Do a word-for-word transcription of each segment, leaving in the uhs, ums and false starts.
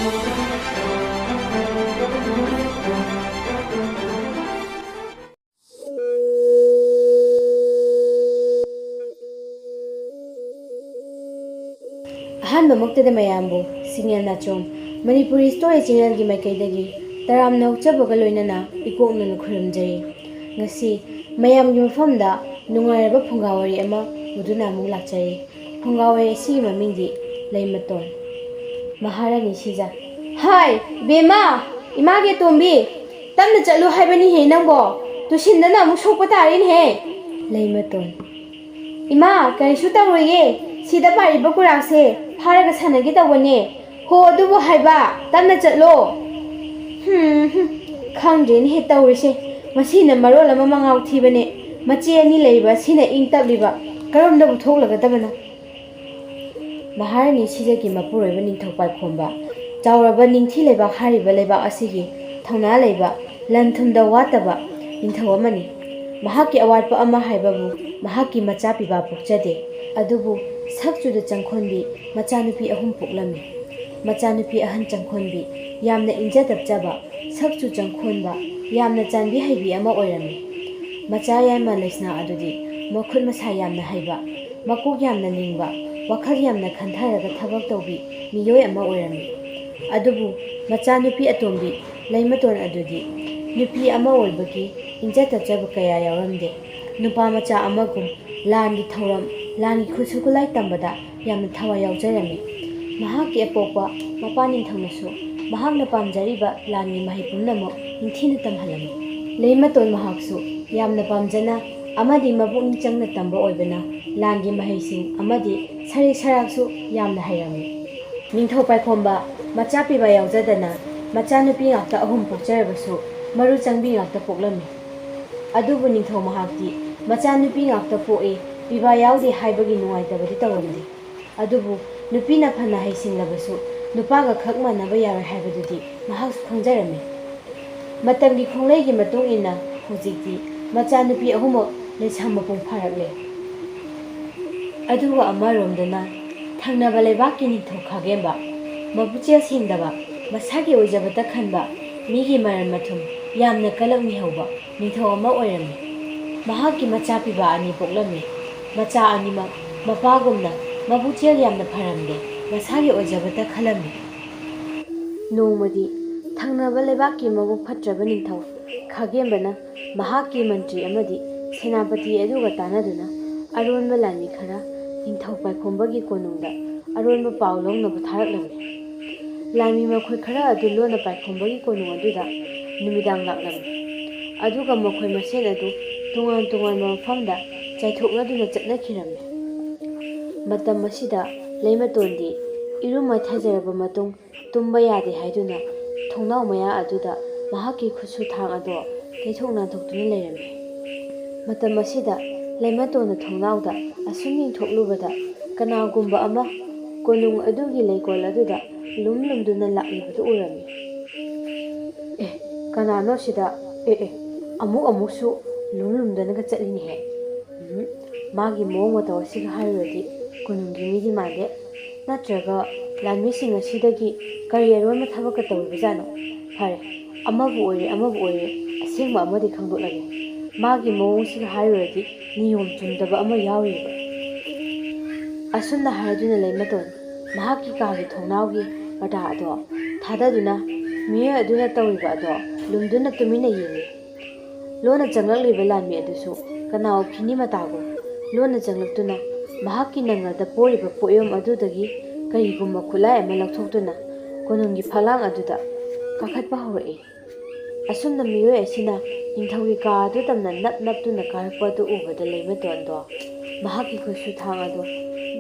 ꯑꯍꯥꯟꯕꯃꯛꯇꯗ ꯃꯌꯥꯝꯕꯨ ꯁꯤꯡꯉꯦꯜ ꯅꯥꯆꯣꯝ ꯃꯅꯤꯄꯨꯔꯤ ꯁ꯭ꯇꯣꯔꯤ ꯆꯦꯅꯦꯜꯒꯤ ꯃꯥꯏꯀꯩꯗꯒꯤ ꯇꯔꯥꯝꯅ ꯑꯣꯛꯆꯕꯒ ꯂꯣꯏꯅꯅ ꯏꯀꯣꯛꯅꯅ ꯈꯨꯔꯨꯝꯖꯔꯤ꯫ ꯉꯁꯤ ꯃꯌꯥꯝꯒꯤ ꯃꯐꯝꯗ ꯅꯨꯡꯉꯥꯏꯔꯕ ꯐꯨꯡꯒꯥ ꯋꯥꯔꯤ ꯑꯃ ꯄꯨꯗꯨꯅ ꯑꯃꯨꯛ ꯂꯥꯛꯆꯔꯤ꯫ ꯐꯨꯡꯒꯥ ꯋꯥꯔꯤ ꯑꯁꯤꯒꯤ ꯃꯃꯤꯡꯗꯤ ꯂꯩꯃꯇꯣꯟ꯫ ꯃꯍꯥꯔꯥꯅꯤ ꯁꯤꯖ꯫ ꯍꯥꯏ, ꯏꯕꯦꯝꯃ! ꯏꯃꯥꯒꯤ ꯑꯇꯣꯝꯕꯤ! ꯇꯞꯅ ꯆꯠꯂꯨ ꯍꯥꯏꯕꯅꯤꯍꯦ ꯅꯪꯕꯣ! ꯇꯨꯁꯤꯟꯗꯅ ꯑꯃꯨꯛ ꯁꯣꯛꯄ ꯇꯥꯔꯦꯅꯦꯍꯦ! ꯂꯩꯃꯇꯣꯟ꯫ ꯏꯃꯥ, ꯀꯔꯤꯁꯨ ꯇꯧꯔꯣꯏꯌꯦ꯫ ꯁꯤꯗ ꯄꯥꯔꯤꯕ ꯀꯨꯔꯥꯛꯁꯦ ꯐꯥꯔꯒ ꯁꯥꯟꯅꯒꯦ ꯇꯧꯕꯅꯦ꯫ ꯍꯣ, ꯑꯗꯨꯕꯨ ꯍꯥꯏꯕ, ꯇꯞꯅ ꯆꯠꯂꯣ꯫ ꯍꯨꯝ, ꯍꯨꯝ, ꯈꯪꯗ꯭ꯔꯦꯅꯦꯍꯦ ꯇꯧꯔꯤꯁꯦ꯫ ꯃꯁꯤꯅ ꯃꯔꯣꯜ ꯑꯃ ꯃꯉꯥꯎ ꯊꯤꯕꯅꯦ꯫ ꯃꯆꯦ ꯑꯅꯤ ꯂꯩꯔꯤꯕ ꯑꯁꯤꯅ ꯏꯪ ꯇꯞꯂꯤꯕ꯫ ꯀꯔꯣꯝꯗꯕꯨ ꯊꯣꯛꯂꯒꯗꯕꯅꯣ? ꯃꯍꯥꯔꯥꯅꯤ ꯁꯤꯖꯒꯤ ꯃꯄꯨꯔꯣꯏꯕ ꯅꯤꯡꯊꯧ ꯄꯥꯏꯈꯣꯝꯕ ꯆꯥꯎꯔꯕ ꯅꯤꯡꯊꯤ ꯂꯩꯕꯥꯛ ꯍꯥꯏꯔꯤꯕ ꯂꯩꯕꯥꯛ ꯑꯁꯤꯒꯤ ꯊꯧꯅꯥ ꯂꯩꯕ, ꯂꯟ ꯊꯨꯝꯗ ꯋꯥꯠꯇꯕ ꯅꯤꯡꯊꯧ ꯑꯃꯅꯤ꯫ ꯃꯍꯥꯛꯀꯤ ꯑꯋꯥꯠꯄ ꯑꯃ ꯍꯥꯏꯕꯕꯨ ꯃꯍꯥꯛꯀꯤ ꯃꯆꯥ ꯄꯤꯕ ꯄꯣꯛꯆꯗꯦ꯫ ꯑꯗꯨꯕꯨ ꯁꯛ ꯆꯨꯗ ꯆꯪꯈꯣꯟꯕꯤ ꯃꯆꯥꯅꯨꯄꯤ ꯑꯍꯨꯝ ꯄꯣꯛꯂꯝꯃꯤ꯫ ꯃꯆꯥꯅꯨꯄꯤ ꯑꯍꯟ ꯆꯪꯈꯣꯟꯕꯤ ꯌꯥꯝꯅ ꯏꯪꯖ ꯇꯞꯆꯕ, ꯁꯛ ꯆꯨ ꯆꯪꯈꯣꯟꯕ, ꯌꯥꯝꯅ ꯆꯥꯟꯕꯤ ꯍꯩꯕꯤ ꯑꯃ ꯑꯣꯏꯔꯝꯃꯤ꯫ ꯃꯆꯥ ꯌꯥꯏꯃ ꯂꯩꯁꯅꯥ ꯑꯗꯨꯗꯤ ꯃꯈꯨꯠ ꯃꯁꯥ ꯌꯥꯝꯅ ꯍꯩꯕ, ꯃꯀꯣꯛ ꯌꯥꯝꯅ ꯂꯤꯡꯕ, ꯋꯥꯈꯜ ꯌꯥꯝꯅ ꯈꯟꯊꯔꯒ ꯊꯕꯛ ꯇꯧꯕꯤ ꯃꯤꯑꯣꯏ ꯑꯃ ꯑꯣꯏꯔꯝꯃꯤ꯫ ꯑꯗꯨꯕꯨ ꯃꯆꯥꯅꯨꯄꯤ ꯑꯇꯣꯝꯕꯤ ꯂꯩꯃꯇꯣꯟ ꯑꯗꯨꯗꯤ ꯅꯨꯄꯤ ꯑꯃ ꯑꯣꯏꯕꯒꯤ ꯏꯪꯖ ꯇꯞꯆꯕ ꯀꯌꯥ ꯌꯥꯎꯔꯝꯗꯦ꯫ ꯅꯨꯄꯥ ꯃꯆꯥ ꯑꯃꯒꯨꯝ ꯂꯥꯟꯒꯤ ꯊꯧꯔꯝ, ꯂꯥꯟꯒꯤ ꯈꯨꯠꯁꯨ ꯈꯨꯠꯂꯥꯏ ꯇꯝꯕꯗ ꯌꯥꯝꯅ ꯊꯋꯥꯏ ꯌꯥꯎꯖꯔꯝꯃꯤ꯫ ꯃꯍꯥꯛꯀꯤ ꯑꯄꯣꯛꯄ ꯃꯄꯥ ꯅꯤꯡꯊꯧꯅꯁꯨ ꯃꯍꯥꯛꯅ ꯄꯥꯝꯖꯔꯤꯕ ꯂꯥꯟꯒꯤ ꯃꯍꯩ ꯄꯨꯝꯅꯃꯛ ꯅꯤꯡꯊꯤꯅ ꯇꯝꯍꯜꯂꯝꯃꯤ꯫ ꯂꯩꯃꯇꯣꯟ ꯃꯍꯥꯛꯁꯨ ꯌꯥꯝꯅ ꯄꯥꯝꯖꯅ ꯑꯃꯗꯤ ꯃꯄꯨꯛꯅꯤꯡ ꯆꯪꯅ ꯇꯝꯕ ꯑꯣꯏꯕꯅ ꯂꯥꯟꯒꯤ ꯃꯍꯩꯁꯤꯡ ꯑꯃꯗꯤ ꯁꯔꯤꯛ ꯁꯔꯥꯛꯁꯨ ꯌꯥꯝꯅ ꯍꯩꯔꯝꯃꯤ꯫ ꯅꯤꯡꯊꯧ ꯄꯥꯏꯈꯣꯝꯕ ꯃꯆꯥ ꯄꯤꯕ ꯌꯥꯎꯖꯗꯅ ꯃꯆꯥꯅꯨꯄꯤ ꯉꯥꯛꯇ ꯑꯍꯨꯝ ꯄꯣꯛꯆꯔꯕꯁꯨ ꯃꯔꯨ ꯆꯪꯕꯤ ꯉꯥꯛꯇ ꯄꯣꯛꯂꯝꯃꯤ꯫ ꯑꯗꯨꯕꯨ ꯅꯤꯡꯊꯧ ꯃꯍꯥꯛꯇꯤ ꯃꯆꯥꯅꯨꯄꯤ ꯉꯥꯛꯇ ꯄꯣꯛꯏ, ꯄꯤꯕ ꯌꯥꯎꯗꯦ ꯍꯥꯏꯕꯒꯤ ꯅꯨꯡꯉꯥꯏꯇꯕꯗꯤ ꯇꯧꯔꯝꯗꯦ꯫ ꯑꯗꯨꯕꯨ ꯅꯨꯄꯤꯅ ꯐꯅ ꯍꯩꯁꯤꯡꯂꯕꯁꯨ ꯅꯨꯄꯥꯒ ꯈꯛ ꯃꯥꯟꯅꯕ ꯌꯥꯔꯣꯏ ꯍꯥꯏꯕꯗꯨꯗꯤ ꯃꯍꯥꯛꯁꯨ ꯈꯪꯖꯔꯝꯃꯤ꯫ ꯃꯇꯝꯒꯤ ꯈꯣꯡꯂꯩꯒꯤ ꯃꯇꯨꯡ ꯏꯟꯅ ꯍꯧꯖꯤꯛꯇꯤ ꯃꯆꯥꯅꯨꯄꯤ ꯑꯍꯨꯝꯃꯛ ꯂꯩꯁꯥ ꯃꯄꯨꯡ ꯐꯥꯔꯛꯂꯦ꯫ ꯑꯗꯨꯒ ꯑꯃꯔꯣꯝꯗꯅ ꯊꯪꯅꯕ ꯂꯩꯕꯥꯛꯀꯤ ꯅꯤꯡꯊꯧ ꯈꯥꯒꯦꯝꯕ ꯃꯄꯨꯛꯆꯦꯜ ꯁꯦꯡꯗꯕ, ꯃꯁꯥꯒꯤ ꯑꯣꯏꯖꯕꯇ ꯈꯟꯕ, ꯃꯤꯒꯤ ꯃꯔꯟ ꯃꯊꯨꯝ ꯌꯥꯝꯅ ꯀꯜꯂꯛꯃꯤ ꯍꯧꯕ ꯅꯤꯡꯊꯧ ꯑꯃ ꯑꯣꯏꯔꯝꯃꯤ꯫ ꯃꯍꯥꯛꯀꯤ ꯃꯆꯥ ꯄꯤꯕ ꯑꯅꯤ ꯄꯣꯛꯂꯝꯃꯤ꯫ ꯃꯆꯥ ꯑꯅꯤꯃꯛ ꯃꯄꯥꯒꯨꯝꯅ ꯃꯄꯨꯛꯆꯦꯜ ꯌꯥꯝꯅ ꯐꯔꯝꯗꯦ, ꯃꯁꯥꯒꯤ ꯑꯣꯏꯖꯕꯇ ꯈꯜꯂꯝꯃꯤ꯫ ꯅꯣꯡꯃꯗꯤ ꯊꯪꯅꯕ ꯂꯩꯕꯥꯛꯀꯤ ꯃꯕꯨꯛ ꯐꯠꯇ꯭ꯔꯕ ꯅꯤꯡꯊꯧ ꯈꯥꯒꯦꯝꯕꯅ ꯃꯍꯥꯛꯀꯤ ꯃꯟꯇ꯭ꯔꯤ ꯑꯃꯗꯤ ꯁꯦꯅꯥꯄꯇꯤ ꯑꯗꯨꯒ ꯇꯥꯟꯅꯗꯨꯅ ꯑꯔꯣꯟꯕ ꯂꯥꯟꯃꯤ ꯈꯔ ꯅꯤꯡꯊꯧ ꯄꯥꯏꯈꯣꯝꯕꯒꯤ ꯀꯣꯅꯨꯡꯗ ꯑꯔꯣꯟꯕ ꯄꯥꯎ ꯂꯧꯅꯕ ꯊꯥꯔꯛꯂꯝꯃꯤ꯫ ꯂꯥꯟꯃꯤ ꯃꯈꯣꯏ ꯈꯔ ꯑꯗꯨ ꯂꯣꯟꯅ ꯄꯥꯏꯈꯣꯝꯕꯒꯤ ꯀꯣꯅꯨꯡ ꯑꯗꯨꯗ ꯅꯨꯃꯤꯗꯥꯡ ꯂꯥꯛꯂꯝꯃꯤ꯫ ꯑꯗꯨꯒ ꯃꯈꯣꯏ ꯃꯁꯦꯟ ꯑꯗꯨ ꯇꯣꯉꯥꯟ ꯇꯣꯉꯥꯟꯕ ꯃꯐꯝꯗ ꯆꯥꯏꯊꯣꯛꯅꯗꯨꯅ ꯆꯠꯅꯈꯤꯔꯝꯃꯤ꯫ ꯃꯇꯝ ꯑꯁꯤꯗ ꯂꯩꯃꯇꯣꯟꯗꯤ ꯏꯔꯨ ꯃꯥꯏꯊꯖꯔꯕ ꯃꯇꯨꯡ ꯇꯨꯝꯕ ꯌꯥꯗꯦ ꯍꯥꯏꯗꯨꯅ ꯊꯣꯡꯅꯥꯎ ꯃꯌꯥ ꯑꯗꯨꯗ ꯃꯍꯥꯛꯀꯤ ꯈꯨꯠꯁꯨ ꯊꯥꯡ ꯑꯗꯣ ꯇꯩꯊꯣꯛ ꯅꯥꯟꯊꯣꯛꯇꯨꯅ ꯂꯩꯔꯝꯃꯤ꯫ ꯃꯇꯝ ꯑꯁꯤꯗ ꯂꯩꯃꯇꯣꯟꯅ ꯊꯣꯡꯅꯥꯎꯗ ꯑꯁꯨꯝ ꯌꯦꯡꯊꯣꯛꯂꯨꯕꯗ ꯀꯅꯥꯒꯨꯝꯕ ꯑꯃ ꯀꯣꯅꯨꯡ ꯑꯗꯨꯒꯤ ꯂꯩꯀꯣꯜ ꯑꯗꯨꯗ ꯂꯨꯝ ꯂꯨꯝꯗꯨꯅ ꯂꯥꯛꯂꯤꯕꯗꯨ ꯎꯔꯝꯃꯤ꯫ "ꯑꯦ, ꯀꯅꯥꯅꯣ ꯁꯤꯗ? ꯑꯦ, ꯑꯦ, ꯑꯃꯨꯛ ꯑꯃꯨꯛꯁꯨ ꯂꯨꯝ ꯂꯨꯝꯗꯅꯒ ꯆꯠꯂꯤꯅꯦꯍꯦ꯫ ꯎꯝ, ꯃꯥꯒꯤ ꯃꯑꯣꯡ ꯃꯇꯧ ꯑꯁꯤꯒ ꯍꯥꯏꯔꯨꯔꯗꯤ ꯀꯣꯅꯨꯡꯒꯤ ꯃꯤꯗꯤ ꯃꯥꯟꯗꯦ꯫ ꯅꯠꯇ꯭ꯔꯒ ꯂꯥꯟꯃꯤꯁꯤꯡ ꯑꯁꯤꯗꯒꯤ ꯀꯔꯤ ꯑꯔꯣꯟꯕ ꯊꯕꯛꯀ ꯇꯧꯔꯤꯕꯖꯥꯠꯅꯣ? ꯐꯔꯦ, ꯑꯃꯕꯨ ꯑꯣꯏꯔꯦ, ꯑꯃꯕꯨ ꯑꯣꯏꯔꯦ, ꯑꯁꯦꯡꯕ ꯑꯃꯗꯤ ꯈꯪꯗꯣꯛꯂꯒꯦ꯫ ꯃꯥꯒꯤ ꯃꯑꯣꯡꯁꯤꯒ ꯍꯥꯏꯔꯨꯔꯗꯤ ꯅꯤꯌꯣꯝ ꯆꯨꯝꯗꯕ ꯑꯃ ꯌꯥꯎꯔꯤꯕ꯫" ꯑꯁꯨꯝꯅ ꯍꯥꯏꯗꯨꯅ ꯂꯩꯃꯇꯣꯟ ꯃꯍꯥꯛꯀꯤ ꯀꯥꯒꯤ ꯊꯣꯡꯅꯥꯎꯒꯤ ꯄꯔꯗꯥ ꯑꯗꯣ ꯊꯥꯗꯗꯨꯅ ꯃꯤꯑꯣꯏ ꯑꯗꯨꯅ ꯇꯧꯔꯤꯕ ꯑꯗꯣ ꯂꯨꯝꯗꯨꯅ ꯇꯨꯃꯤꯟꯅ ꯌꯦꯡꯂꯤ꯫ ꯂꯣꯟꯅ ꯆꯪꯂꯛꯂꯤꯕ ꯂꯥꯟꯃꯤ ꯑꯗꯨꯁꯨ ꯀꯅꯥ ꯎꯈꯤꯅꯤ ꯃꯇꯥꯒꯨꯝ ꯂꯣꯟꯅ ꯆꯪꯂꯛꯇꯨꯅ ꯃꯍꯥꯛꯀꯤ ꯅꯪꯒꯜꯗ ꯄꯣꯔꯤꯕ ꯄꯣꯠꯌꯣꯝ ꯑꯗꯨꯗꯒꯤ ꯀꯔꯤꯒꯨꯝꯕ ꯈꯨꯠꯂꯥꯏ ꯑꯃ ꯂꯧꯊꯣꯛꯇꯨꯅ ꯀꯣꯅꯨꯡꯒꯤ ꯐꯛꯂꯥꯡ ꯑꯗꯨꯗ ꯀꯥꯈꯠꯄ ꯍꯧꯔꯛꯏ꯫ ꯑꯁꯨꯝꯅ ꯃꯤꯑꯣꯏ ꯑꯁꯤꯅ ꯅꯤꯡꯊꯧꯒꯤ ꯀꯥ ꯑꯗꯨ ꯇꯝꯅ ꯅꯞ ꯅꯞꯇꯨꯅ ꯀꯥꯔꯛꯄ ꯑꯗꯨ ꯎꯕꯗ ꯂꯩꯃꯇꯣꯟꯗꯣ ꯃꯍꯥꯛꯀꯤ ꯈꯨꯠꯁꯨ ꯊꯥꯡ ꯑꯗꯨ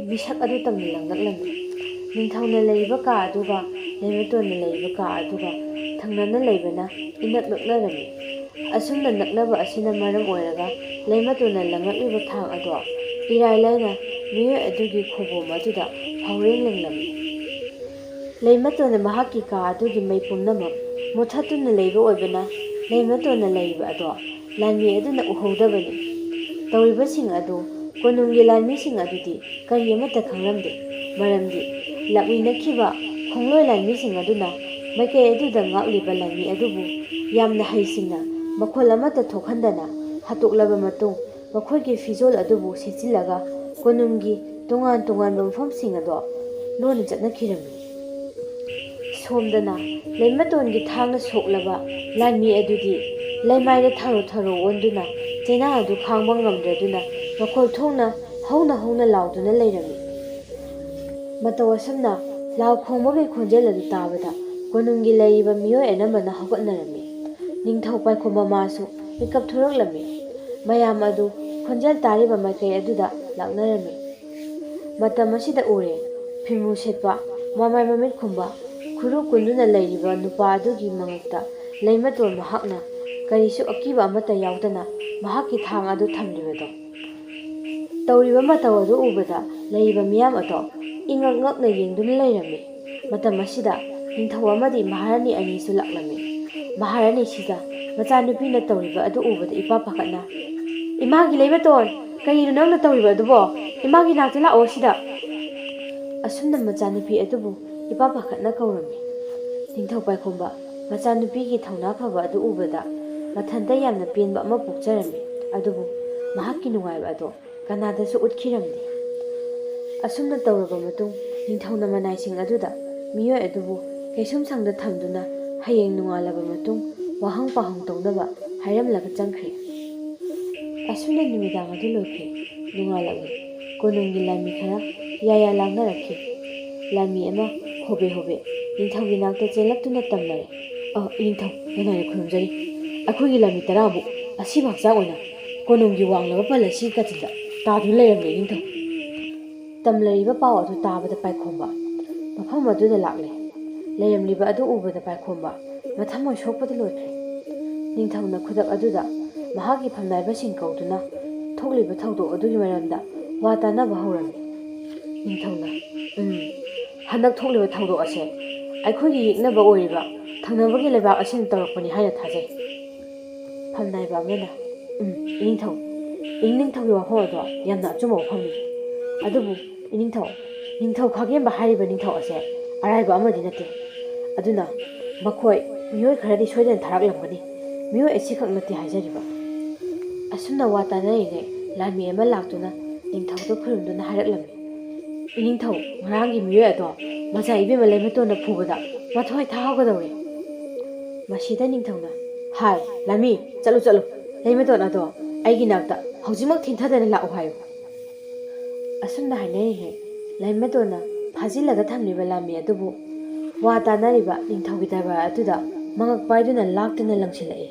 ꯃꯤꯁꯛ ꯑꯗꯨ ꯇꯝꯅ ꯂꯪꯂꯛꯂꯝꯃꯤ꯫ ꯅꯤꯡꯊꯧꯅ ꯂꯩꯔꯤꯕ ꯀꯥ ꯑꯗꯨꯒ ꯂꯩꯃꯇꯣꯟꯅ ꯂꯩꯔꯤꯕ ꯀꯥ ꯑꯗꯨꯒ ꯊꯪꯅꯅ ꯂꯩꯕꯅ ꯏꯅꯛ ꯅꯛꯅꯔꯝꯃꯤ꯫ ꯑꯁꯨꯝꯅ ꯅꯛꯅꯕ ꯑꯁꯤꯅ ꯃꯔꯝ ꯑꯣꯏꯔꯒ ꯂꯩꯃꯇꯣꯟꯅ ꯂꯪꯂꯛꯂꯤꯕ ꯊꯥꯡ ꯑꯗꯣ ꯏꯔꯥꯏ ꯂꯥꯏꯅ ꯃꯤꯑꯣꯏ ꯑꯗꯨꯒꯤ ꯈꯨꯕꯣꯝ ꯑꯗꯨꯗ ꯐꯥꯎꯔꯦꯡ ꯂꯪꯂꯝꯃꯤ꯫ ꯂꯩꯃꯇꯣꯟꯅ ꯃꯍꯥꯛꯀꯤ ꯀꯥ ꯑꯗꯨꯒꯤ ꯃꯩ ꯄꯨꯝꯅꯃꯛ ꯃꯨꯊꯠꯇꯨꯅ ꯂꯩꯕ ꯑꯣꯏꯕꯅ ꯂꯩꯃꯇꯣꯟꯅ ꯂꯩꯔꯤꯕ ꯑꯗꯣ ꯂꯥꯟꯃꯤ ꯑꯗꯨꯅ ꯎꯍꯧꯗꯕꯅꯤ꯫ ꯇꯧꯔꯤꯕꯁꯤꯡ ꯑꯗꯨ ꯀꯣꯅꯨꯡꯒꯤ ꯂꯥꯟꯃꯤꯁꯤꯡ ꯑꯗꯨꯗꯤ ꯀꯔꯤ ꯑꯃꯠꯇ ꯈꯪꯂꯝꯗꯦ, ꯃꯔꯝꯗꯤ ꯂꯥꯛꯃꯤꯟꯅꯈꯤꯕ ꯈꯣꯡꯂꯣꯏ ꯂꯥꯟꯃꯤꯁꯤꯡ ꯑꯗꯨꯅ ꯃꯥꯏꯀꯩ ꯑꯗꯨꯗ ꯉꯥꯛꯂꯤꯕ ꯂꯥꯟꯃꯤ ꯑꯗꯨꯕꯨ ꯌꯥꯝꯅ ꯍꯩꯁꯤꯡꯅ ꯃꯈꯣꯜ ꯑꯃꯠꯇ ꯊꯣꯛꯍꯟꯗꯅ ꯍꯥꯠꯇꯣꯛꯂꯕ ꯃꯇꯨꯡ, ꯃꯈꯣꯏꯒꯤ ꯐꯤꯖꯣꯜ ꯑꯗꯨꯕꯨ ꯁꯦꯠꯆꯤꯜꯂꯒ ꯀꯣꯅꯨꯡꯒꯤ ꯇꯣꯉꯥꯟ ꯇꯣꯉꯥꯟꯕ ꯃꯐꯝꯁꯤꯡ ꯑꯗꯣ ꯂꯣꯟꯅ ꯆꯠꯅꯈꯤꯔꯝꯃꯤ꯫ ꯁꯣꯝꯗꯅ ꯂꯩꯃꯇꯣꯟꯒꯤ ꯊꯥꯡꯅ ꯁꯣꯛꯂꯕ ꯂꯥꯟꯃꯤ ꯑꯗꯨꯗꯤ ꯂꯩꯃꯥꯏꯗ ꯊꯔꯣ ꯊꯔꯣ ꯑꯣꯟꯗꯨꯅ ꯆꯩꯅꯥ ꯑꯗꯨ ꯈꯥꯡꯕ ꯉꯝꯗ꯭ꯔꯗꯨꯅ ꯃꯈꯣꯜ ꯊꯣꯛꯅ ꯍꯧꯅ ꯍꯧꯅ ꯂꯥꯎꯗꯨꯅ ꯂꯩꯔꯝꯃꯤ꯫ ꯃꯇꯧ ꯑꯁꯨꯝꯅ ꯂꯥꯎ ꯈꯣꯡꯕꯒꯤ ꯈꯣꯟꯖꯦꯜ ꯑꯗꯨ ꯇꯥꯕꯗ ꯀꯣꯅꯨꯡꯒꯤ ꯂꯩꯔꯤꯕ ꯃꯤꯑꯣꯏ ꯑꯅꯝꯕꯅ ꯍꯧꯒꯠꯅꯔꯝꯃꯤ꯫ ꯅꯤꯡꯊꯧ ꯄꯥꯏꯈꯣꯝꯕ ꯃꯥꯁꯨ ꯃꯤꯀꯞ ꯊꯣꯔꯛꯂꯝꯃꯤ꯫ ꯃꯌꯥꯝ ꯑꯗꯨ ꯈꯣꯟꯖꯦꯜ ꯇꯥꯔꯤꯕ ꯃꯥꯏꯀꯩ ꯑꯗꯨꯗ ꯂꯥꯛꯅꯔꯝꯃꯤ꯫ ꯃꯇꯝ ꯑꯁꯤꯗ ꯎꯔꯦ, ꯐꯤꯃꯨ ꯁꯦꯠꯄ, ꯃꯃꯥꯏ ꯃꯃꯤꯠ ꯈꯨꯝꯕ, ꯈꯨꯔꯨ ꯀꯨꯟꯗꯨꯅ ꯂꯩꯔꯤꯕ ꯅꯨꯄꯥ ꯑꯗꯨꯒꯤ ꯃꯉꯛꯇ ꯂꯩꯃꯇꯣꯟ ꯃꯍꯥꯛꯅ ꯀꯔꯤꯁꯨ ꯑꯀꯤꯕ ꯑꯃꯠꯇ ꯌꯥꯎꯗꯅ ꯃꯍꯥꯛꯀꯤ ꯊꯥꯡ ꯑꯗꯨ ꯊꯝꯂꯤꯕꯗꯣ꯫ ꯇꯧꯔꯤꯕ ꯃꯇꯧ ꯑꯗꯨ ꯎꯕꯗ ꯂꯩꯔꯤꯕ ꯃꯤꯌꯥꯝ ꯑꯗꯣ ꯏꯉꯛ ꯉꯛꯅ ꯌꯦꯡꯗꯨꯅ ꯂꯩꯔꯝꯃꯤ꯫ ꯃꯇꯝ ꯑꯁꯤꯗ ꯅꯤꯡꯊꯧ ꯑꯃꯗꯤ ꯃꯍꯥꯔꯥꯅꯤ ꯑꯅꯤꯁꯨ ꯂꯥꯛꯂꯝꯃꯤ꯫ ꯃꯍꯥꯔꯥꯅꯤ ꯁꯤꯖꯥ ꯃꯆꯥꯅꯨꯄꯤꯅ ꯇꯧꯔꯤꯕ ꯑꯗꯨ ꯎꯕꯗ ꯏꯄꯥ ꯄꯥꯈꯠꯅ, "ꯏꯃꯥꯒꯤ ꯂꯩꯃꯇꯣꯟ, ꯀꯔꯤꯅꯣ ꯅꯪꯅ ꯇꯧꯔꯤꯕ ꯑꯗꯨꯕꯣ? ꯏꯃꯥꯒꯤ ꯅꯥꯛꯇ ꯂꯥꯛꯑꯣ ꯁꯤꯗ!" ꯑꯁꯨꯝꯅ ꯃꯆꯥꯅꯨꯄꯤ ꯑꯗꯨꯕꯨ ꯏꯄꯥ ꯄꯥꯈꯠꯅ ꯀꯧꯔꯝꯃꯤ꯫ ꯅꯤꯡꯊꯧ ꯄꯥꯏꯈꯣꯝꯕ ꯃꯆꯥꯅꯨꯄꯤꯒꯤ ꯊꯧꯅꯥ ꯐꯕ ꯑꯗꯨ ꯎꯕꯗ ꯃꯊꯟꯇ ꯌꯥꯝꯅ ꯄꯦꯟꯕ ꯑꯃ ꯄꯣꯛꯆꯔꯝꯃꯤ꯫ ꯑꯗꯨꯕꯨ ꯃꯍꯥꯛꯀꯤ ꯅꯨꯡꯉꯥꯏꯕ ꯑꯗꯣ ꯀꯅꯥꯗꯁꯨ ꯎꯠꯈꯤꯔꯝꯗꯦ꯫ ꯑꯁꯨꯝꯅ ꯇꯧꯔꯕ ꯃꯇꯨꯡ, ꯅꯤꯡꯊꯧꯅ ꯃꯅꯥꯏꯁꯤꯡ ꯑꯗꯨꯗ ꯃꯤꯑꯣꯏ ꯑꯗꯨꯕꯨ ꯀꯩꯁꯨꯝꯁꯪꯗ ꯊꯝꯗꯨꯅ ꯍꯌꯦꯡ ꯅꯣꯡꯉꯥꯜꯂꯕ ꯃꯇꯨꯡ ꯋꯥꯍꯪ ꯄꯥꯎꯍꯪ ꯇꯧꯅꯕ ꯍꯥꯏꯔꯝꯂꯒ ꯆꯪꯈ꯭ꯔꯦ꯫ ꯑꯁꯨꯝꯅ ꯅꯨꯃꯤꯗꯥꯡ ꯑꯗꯨ ꯂꯣꯏꯈ꯭ꯔꯦ꯫ ꯅꯣꯡꯉꯥꯜꯂꯛꯂꯦ꯫ ꯀꯣꯅꯨꯡꯒꯤ ꯂꯥꯟꯃꯤ ꯈꯔ ꯌꯥꯌꯥ ꯂꯥꯡꯅꯔꯛꯈꯤ꯫ ꯂꯥꯟꯃꯤ ꯑꯃ ꯍꯣꯕꯦ ꯍꯣꯕꯦ ꯅꯤꯡꯊꯧꯒꯤ ꯅꯥꯛꯇ ꯆꯦꯜꯂꯛꯇꯨꯅ ꯇꯝꯅꯔꯦ, "ꯑ, ꯏꯅꯤꯡꯊꯧ, ꯅꯅꯥꯏꯅ ꯈꯨꯔꯨꯝꯖꯔꯤ꯫ ꯑꯩꯈꯣꯏꯒꯤ ꯂꯥꯟꯃꯤ ꯇꯔꯥꯃꯨꯛ ꯑꯁꯤꯕ ꯍꯛꯆꯥꯡ ꯑꯣꯏꯅ ꯀꯣꯅꯨꯡꯒꯤ ꯋꯥꯡꯂꯕ ꯄꯜ ꯑꯁꯤꯒꯤ ꯀꯥꯆꯤꯟꯗ ꯇꯥꯗꯨꯅ ꯂꯩꯔꯝꯂꯦ, ꯏꯅꯤꯡꯊꯧ!" ꯇꯝꯂꯔꯤꯕ ꯄꯥꯎ ꯑꯗꯨ ꯇꯥꯕꯗ ꯄꯥꯏꯈꯣꯝꯕ ꯃꯐꯝ ꯑꯗꯨꯗ ꯂꯥꯛꯂꯦ꯫ ꯂꯩꯔꯝꯂꯤꯕ ꯑꯗꯨ ꯎꯕꯗ ꯄꯥꯏꯈꯣꯝꯕ ꯃꯊꯃꯣꯏ ꯁꯣꯛꯄꯗ ꯂꯣꯏꯈ꯭ꯔꯦ꯫ ꯅꯤꯡꯊꯧꯅ ꯈꯨꯗꯛ ꯑꯗꯨꯗ ꯃꯍꯥꯛꯀꯤ ꯐꯝꯅꯥꯏꯕꯁꯤꯡ ꯀꯧꯗꯨꯅ ꯊꯣꯛꯂꯤꯕ ꯊꯧꯗꯣꯛ ꯑꯗꯨꯒꯤ ꯃꯔꯝꯗ ꯋꯥ ꯇꯥꯅꯕ ꯍꯧꯔꯝꯃꯤ꯫ ꯅꯤꯡꯊꯧꯅ, "ꯎꯝ, ꯍꯟꯗꯛ ꯊꯣꯛꯂꯤꯕ ꯊꯧꯗꯣꯛ ꯑꯁꯦ ꯑꯩꯈꯣꯏꯒꯤ ꯌꯦꯛꯅꯕ ꯑꯣꯏꯔꯤꯕ ꯊꯪꯅꯕꯒꯤ ꯂꯩꯕꯥꯛ ꯑꯁꯤꯅ ꯇꯧꯔꯛꯄꯅꯤ ꯍꯥꯏꯅ ꯊꯥꯖꯩ꯫" ꯐꯝꯅꯥꯏꯕ ꯑꯃꯅ, "ꯎꯝ, ꯏꯅꯤꯡꯊꯧ, ꯏꯅꯤꯡꯊꯧꯒꯤ ꯋꯥꯐꯝ ꯑꯗꯣ ꯌꯥꯝꯅ ꯑꯆꯨꯝꯕ ꯋꯥꯐꯝꯅꯤ꯫ ꯑꯗꯨꯕꯨ ꯏꯅꯤꯡꯊꯧ, ꯅꯤꯡꯊꯧ ꯈꯥꯒꯦꯝꯕ ꯍꯥꯏꯔꯤꯕ ꯅꯤꯡꯊꯧ ꯑꯁꯦ ꯑꯔꯥꯏꯕ ꯑꯃꯗꯤ ꯅꯠꯇꯦ꯫ ꯑꯗꯨꯅ ꯃꯈꯣꯏ ꯃꯤꯑꯣꯏ ꯈꯔꯗꯤ ꯁꯣꯏꯗꯅ ꯊꯥꯔꯛꯂꯝꯒꯅꯤ꯫ ꯃꯤꯑꯣꯏ ꯑꯁꯤꯈꯛ ꯅꯠꯇꯦ ꯍꯥꯏꯖꯔꯤꯕ꯫ ꯑꯁꯨꯝꯅ ꯋꯥ ꯇꯥꯅꯔꯤꯉꯩ ꯂꯥꯟꯃꯤ ꯑꯃ ꯂꯥꯛꯇꯨꯅ ꯅꯤꯡꯊꯧꯗ ꯈꯨꯔꯨꯝꯗꯨꯅ ꯍꯥꯏꯔꯛꯂꯝꯃꯤ, "ꯏꯅꯤꯡꯊꯧ, ꯉꯔꯥꯡꯒꯤ ꯃꯤꯑꯣꯏ ꯑꯗꯣ ꯃꯆꯥ ꯏꯕꯦꯝꯃ ꯂꯩꯃꯇꯣꯟꯅ ꯐꯨꯕꯗ ꯃꯊ꯭ꯋꯥꯏ ꯊꯥꯍꯧꯒꯗꯧꯔꯦ꯫" ꯃꯁꯤꯗ ꯅꯤꯡꯊꯧꯅ, "ꯍꯥꯏ, ꯂꯥꯟꯃꯤ, ꯆꯠꯂꯨ, ꯆꯠꯂꯨ꯫ ꯂꯩꯃꯇꯣꯟ ꯑꯗꯣ ꯑꯩꯒꯤ ꯅꯥꯛꯇ ꯍꯧꯖꯤꯛꯃꯛ ꯊꯦꯡꯊꯗꯅ ꯂꯥꯛꯎ ꯍꯥꯏꯌꯨ꯫" ꯑꯁꯨꯝꯅ ꯍꯥꯏꯅꯔꯤꯉꯩ ꯂꯩꯃꯇꯣꯟꯅ ꯐꯥꯖꯤꯜꯂꯒ ꯊꯝꯂꯤꯕ ꯂꯥꯟꯃꯤ ꯑꯗꯨꯕꯨ ꯋꯥ ꯇꯥꯅꯔꯤꯕ ꯅꯤꯡꯊꯧꯒꯤ ꯗꯔꯕꯥꯔ ꯑꯗꯨꯗ ꯃꯉꯛ ꯄꯥꯏꯗꯨꯅ ꯂꯥꯛꯇꯨꯅ ꯂꯪꯁꯤꯜꯂꯛꯏ꯫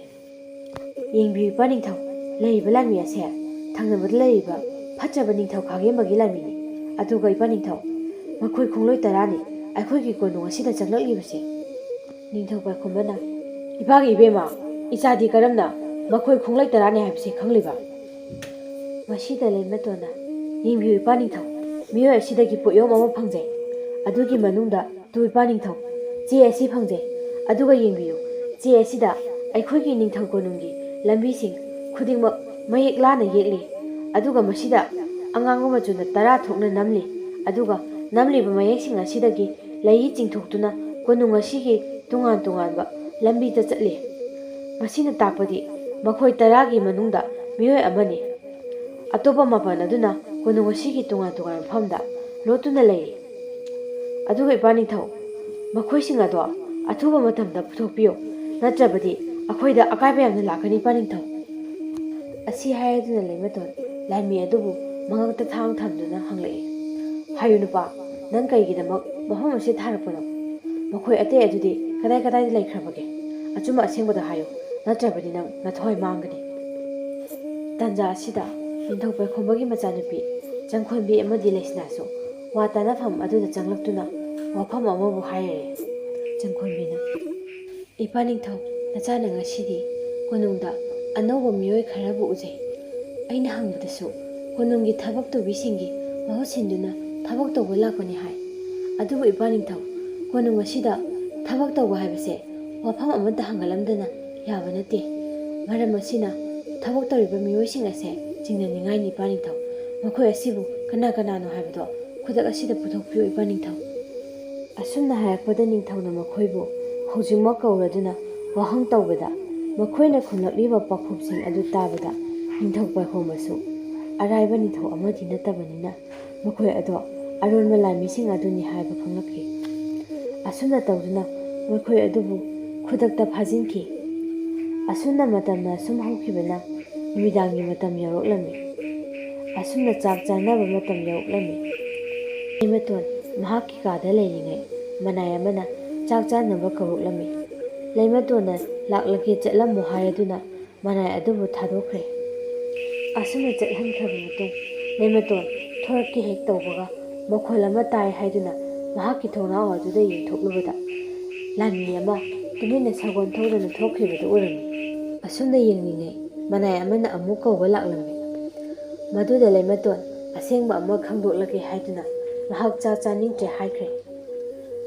ꯌꯦꯡꯕꯤꯌꯨ ꯏꯄꯥ ꯅꯤꯡꯊꯧ, ꯂꯩꯔꯤꯕ ꯂꯥꯟꯃꯤ ꯑꯁꯦ ꯊꯪꯅꯕꯗ ꯂꯩꯔꯤꯕ ꯐꯠꯇ꯭ꯔꯕ ꯅꯤꯡꯊꯧ ꯈꯥꯒꯦꯝꯕꯒꯤ ꯂꯥꯟꯃꯤꯅꯤ꯫ ꯑꯗꯨꯒ ꯏꯄꯥ ꯅꯤꯡꯊꯧ, ꯃꯈꯣꯏ ꯈꯣꯡꯂꯣꯏ ꯇꯔꯥꯅꯤ ꯑꯩꯈꯣꯏꯒꯤ ꯀꯣꯅꯨꯡ ꯑꯁꯤꯗ ꯆꯪꯂꯛꯂꯤꯕꯁꯤ꯫ ꯅꯤꯡꯊꯧ ꯄꯥꯏꯈꯣꯝꯕꯅ, "ꯏꯄꯥꯒꯤ ꯏꯕꯦꯝꯃ, ꯏꯆꯥꯗꯤ ꯀꯔꯝꯅ ꯃꯈꯣꯏ ꯈꯣꯡꯂꯩ ꯇꯔꯥꯅꯤ ꯍꯥꯏꯕꯁꯤ ꯈꯪꯂꯤꯕ?" ꯃꯁꯤꯗ ꯂꯩꯃꯇꯣꯟꯅ, "ꯌꯦꯡꯕꯤꯌꯨ ꯏꯄꯥ ꯅꯤꯡꯊꯧ, ꯃꯤꯑꯣꯏ ꯑꯁꯤꯗꯒꯤ ꯄꯣꯠꯌꯣꯝ ꯑꯃ ꯐꯪꯖꯩ꯫ ꯑꯗꯨꯒꯤ ꯃꯅꯨꯡꯗ ꯇꯨ ꯏꯄꯥ ꯅꯤꯡꯊꯧ, ꯆꯦ ꯑꯁꯤ ꯐꯪꯖꯩ꯫ ꯑꯗꯨꯒ ꯌꯦꯡꯕꯤꯌꯨ, ꯆꯦ ꯑꯁꯤꯗ ꯑꯩꯈꯣꯏꯒꯤ ꯅꯤꯡꯊꯧ ꯀꯣꯅꯨꯡꯒꯤ ꯂꯝꯕꯤꯁꯤꯡ ꯈꯨꯗꯤꯡꯃꯛ ꯃꯌꯦꯛ ꯂꯥꯅ ꯌꯦꯛꯂꯤ꯫ ꯑꯗꯨꯒ ꯃꯁꯤꯗ ꯑꯉꯥꯡꯕ ꯃꯆꯨꯅ ꯇꯔꯥ ꯊꯣꯛꯅ ꯅꯝꯂꯤ꯫ ꯑꯗꯨꯒ ꯅꯝꯂꯤꯕ ꯃꯌꯦꯛꯁꯤꯡ ꯑꯁꯤꯗꯒꯤ ꯂꯩ ꯆꯤꯡꯊꯣꯛꯇꯨꯅ ꯀꯣꯅꯨꯡ ꯑꯁꯤꯒꯤ ꯇꯣꯉꯥꯟ ꯇꯣꯉꯥꯟꯕ ꯂꯝꯕꯤꯗ ꯆꯠꯂꯤ꯫ ꯃꯁꯤꯅ ꯇꯥꯛꯄꯗꯤ ꯃꯈꯣꯏ ꯇꯔꯥꯒꯤ ꯃꯅꯨꯡꯗ ꯃꯤꯑꯣꯏ ꯑꯃꯅꯤ꯫ ꯑꯇꯣꯞꯄ ꯃꯥꯄꯟ ꯑꯗꯨꯅ ꯀꯣꯅꯨꯡ ꯑꯁꯤꯒꯤ ꯇꯣꯉꯥꯟ ꯇꯣꯉꯥꯟꯕ ꯃꯐꯝꯗ ꯂꯣꯠꯇꯨꯅ ꯂꯩꯔꯤ꯫ ꯑꯗꯨꯒ ꯏꯄꯥ ꯅꯤꯡꯊꯧ, ꯃꯈꯣꯏꯁꯤꯡ ꯑꯗꯣ ꯑꯊꯨꯕ ꯃꯇꯝꯗ ꯄꯨꯊꯣꯛꯄꯤꯌꯨ, ꯅꯠꯇ꯭ꯔꯕꯗꯤ ꯑꯩꯈꯣꯏꯗ ꯑꯀꯥꯏꯕ ꯌꯥꯝꯅ ꯂꯥꯛꯀꯅꯤ ꯏꯄꯥ ꯅꯤꯡꯊꯧ꯫" ꯑꯁꯤ ꯍꯥꯏꯔꯗꯨꯅ ꯂꯩꯃꯇꯣꯟ ꯂꯥꯟꯃꯤ ꯑꯗꯨꯕꯨ ꯃꯉꯛꯇ ꯊꯥꯡ ꯊꯝꯗꯨꯅ ꯍꯪꯂꯛꯏ, "ꯍꯥꯏꯌꯨ ꯅꯨꯄꯥ, ꯅꯪ ꯀꯔꯤꯒꯤꯗꯃꯛ ꯃꯐꯝ ꯑꯁꯤꯗ ꯊꯥꯔꯛꯄꯅꯣ? ꯃꯈꯣꯏ ꯑꯇꯩ ꯑꯗꯨꯗꯤ ꯀꯗꯥꯏ ꯀꯗꯥꯏꯗ ꯂꯩꯈ꯭ꯔꯕꯒꯦ? ꯑꯆꯨꯝꯕ ꯑꯁꯦꯡꯕꯗꯣ ꯍꯥꯏꯌꯨ, ꯅꯠꯇ꯭ꯔꯕꯗꯤ ꯅꯪ ꯅꯊ꯭ꯋꯥꯏ ꯃꯥꯡꯒꯅꯤ꯫" ꯇꯥꯟꯖꯥ ꯑꯁꯤꯗ ꯅꯤꯡꯊꯧ ꯄꯥꯏꯈꯣꯝꯕꯒꯤ ꯃꯆꯥꯅꯨꯄꯤ ꯆꯪꯈꯣꯟꯕꯤ ꯑꯃꯗꯤ ꯂꯩꯁꯅꯥꯁꯨ ꯋꯥ ꯇꯥꯅꯐꯝ ꯑꯗꯨꯗ ꯆꯪꯂꯛꯇꯨꯅ ꯋꯥꯐꯝ ꯑꯃꯕꯨ ꯍꯥꯏꯔꯦ꯫ ꯆꯪꯈꯣꯟꯕꯤꯅ, "ꯏꯄꯥ ꯅꯤꯡꯊꯧ, ꯅꯆꯥꯅ ꯉꯁꯤꯗꯤ ꯀꯣꯅꯨꯡꯗ ꯑꯅꯧꯕ ꯃꯤꯑꯣꯏ ꯈꯔꯕꯨ ꯎꯖꯩ꯫ ꯑꯩꯅ ꯍꯪꯕꯗꯁꯨ ꯀꯣꯅꯨꯡꯒꯤ ꯊꯕꯛ ꯇꯧꯕꯤꯁꯤꯡꯒꯤ ꯃꯍꯨꯠ ꯁꯤꯟꯗꯨꯅ ꯊꯕꯛ ꯇꯧꯕ ꯂꯥꯛꯄꯅꯤ ꯍꯥꯏ꯫ ꯑꯗꯨꯕꯨ ꯏꯄꯥ ꯅꯤꯡꯊꯧ, ꯀꯣꯅꯨꯡ ꯑꯁꯤꯗ ꯊꯕꯛ ꯇꯧꯕ ꯍꯥꯏꯕꯁꯦ ꯋꯥꯐꯝ ꯑꯃꯠꯇ ꯍꯪꯒꯠꯂꯝꯗꯅ ꯌꯥꯕ ꯅꯠꯇꯦ꯫ ꯃꯔꯝ ꯑꯁꯤꯅ ꯊꯕꯛ ꯇꯧꯔꯤꯕ ꯃꯤꯑꯣꯏꯁꯤꯡ ꯑꯁꯦ ꯆꯤꯡꯅꯅꯤꯡꯉꯥꯏꯅꯤ ꯏꯄꯥ ꯅꯤꯡꯊꯧ꯫ ꯃꯈꯣꯏ ꯑꯁꯤꯕꯨ ꯀꯅꯥ ꯀꯅꯥꯅꯣ ꯍꯥꯏꯕꯗꯣ ꯈꯨꯗꯛ ꯑꯁꯤꯗ ꯄꯨꯊꯣꯛꯄꯤꯌꯨ ꯏꯄꯥ ꯅꯤꯡꯊꯧ꯫" ꯑꯁꯨꯝꯅ ꯍꯥꯏꯔꯛꯄꯗ ꯅꯤꯡꯊꯧꯅ ꯃꯈꯣꯏꯕꯨ ꯍꯧꯖꯤꯛꯃꯛ ꯀꯧꯔꯗꯨꯅ ꯋꯥꯍꯪ ꯇꯧꯕꯗ, ꯃꯈꯣꯏꯅ ꯈꯨꯝꯂꯛꯂꯤꯕ ꯄꯥꯎꯈꯨꯝꯁꯤꯡ ꯑꯗꯨ ꯇꯥꯕꯗ ꯅꯤꯡꯊꯧ ꯄꯥꯏꯈꯣꯝꯕꯁꯨ ꯑꯔꯥꯏꯕ ꯅꯤꯡꯊꯧ ꯑꯃꯗꯤ ꯅꯠꯇꯕꯅꯤꯅ, ꯃꯈꯣꯏ ꯑꯗꯣ ꯑꯔꯣꯟꯕ ꯂꯥꯟꯃꯤꯁꯤꯡ ꯑꯗꯨꯅꯤ ꯍꯥꯏꯕ ꯈꯪꯂꯛꯈꯤ꯫ ꯑꯁꯨꯝꯅ ꯇꯧꯗꯨꯅ ꯃꯈꯣꯏ ꯑꯗꯨꯕꯨ ꯈꯨꯗꯛꯇ ꯐꯥꯖꯤꯟꯈꯤ꯫ ꯑꯁꯨꯝꯅ ꯃꯇꯝꯅ ꯑꯁꯨꯝ ꯍꯧꯈꯤꯕꯅ ꯅꯨꯃꯤꯗꯥꯡꯒꯤ ꯃꯇꯝ ꯌꯧꯔꯛꯂꯝꯃꯤ꯫ ꯑꯁꯨꯝꯅ ꯆꯥꯛ ꯆꯥꯅꯕ ꯃꯇꯝ ꯌꯧꯔꯛꯂꯝꯃꯤ꯫ ꯂꯩꯃꯇꯣꯟ ꯃꯍꯥꯛꯀꯤ ꯀꯥꯗ ꯂꯩꯔꯤꯉꯩ ꯃꯅꯥꯏ ꯑꯃꯅ ꯆꯥꯛ ꯆꯥꯅꯕ ꯀꯧꯔꯛꯂꯝꯃꯤ꯫ ꯂꯩꯃꯇꯣꯟꯅ ꯂꯥꯛꯂꯒꯦ, ꯆꯠꯂꯝꯃꯣ ꯍꯥꯏꯔꯗꯨꯅ ꯃꯅꯥꯏ ꯑꯗꯨꯕꯨ ꯊꯥꯗꯣꯛꯈ꯭ꯔꯦ꯫ ꯑꯁꯨꯝꯅ ꯆꯠꯍꯟꯈ꯭ꯔꯕ ꯃꯇꯨꯡ ꯂꯩꯃꯇꯣꯟ ꯊꯣꯔꯛꯀꯦ ꯍꯦꯛ ꯇꯧꯕꯒ ꯃꯈꯣꯜ ꯑꯃ ꯇꯥꯏ ꯍꯥꯏꯗꯨꯅ ꯃꯍꯥꯛꯀꯤ ꯊꯣꯡꯅꯥꯎ ꯑꯗꯨꯗ ꯌꯦꯡꯊꯣꯛꯂꯨꯕꯗ ꯂꯥꯟꯃꯤ ꯑꯃ ꯇꯨꯃꯤꯟꯅ ꯁꯒꯣꯜ ꯊꯧꯗꯨꯅ ꯊꯣꯛꯈꯤꯕꯗꯨ ꯎꯔꯝꯃꯤ꯫ ꯑꯁꯨꯝꯅ ꯌꯦꯡꯂꯤꯉꯩ ꯃꯅꯥꯏ ꯑꯃꯅ ꯑꯃꯨꯛ ꯀꯧꯕ ꯂꯥꯛꯂꯝꯃꯤ꯫ ꯃꯗꯨꯗ ꯂꯩꯃꯇꯣꯟ ꯑꯁꯦꯡꯕ ꯑꯃ ꯈꯪꯗꯣꯛꯂꯒꯦ ꯍꯥꯏꯗꯨꯅ ꯃꯍꯥꯛ ꯆꯥꯛ ꯆꯥꯅꯤꯡꯗ꯭ꯔꯦ ꯍꯥꯏꯈ꯭ꯔꯦ꯫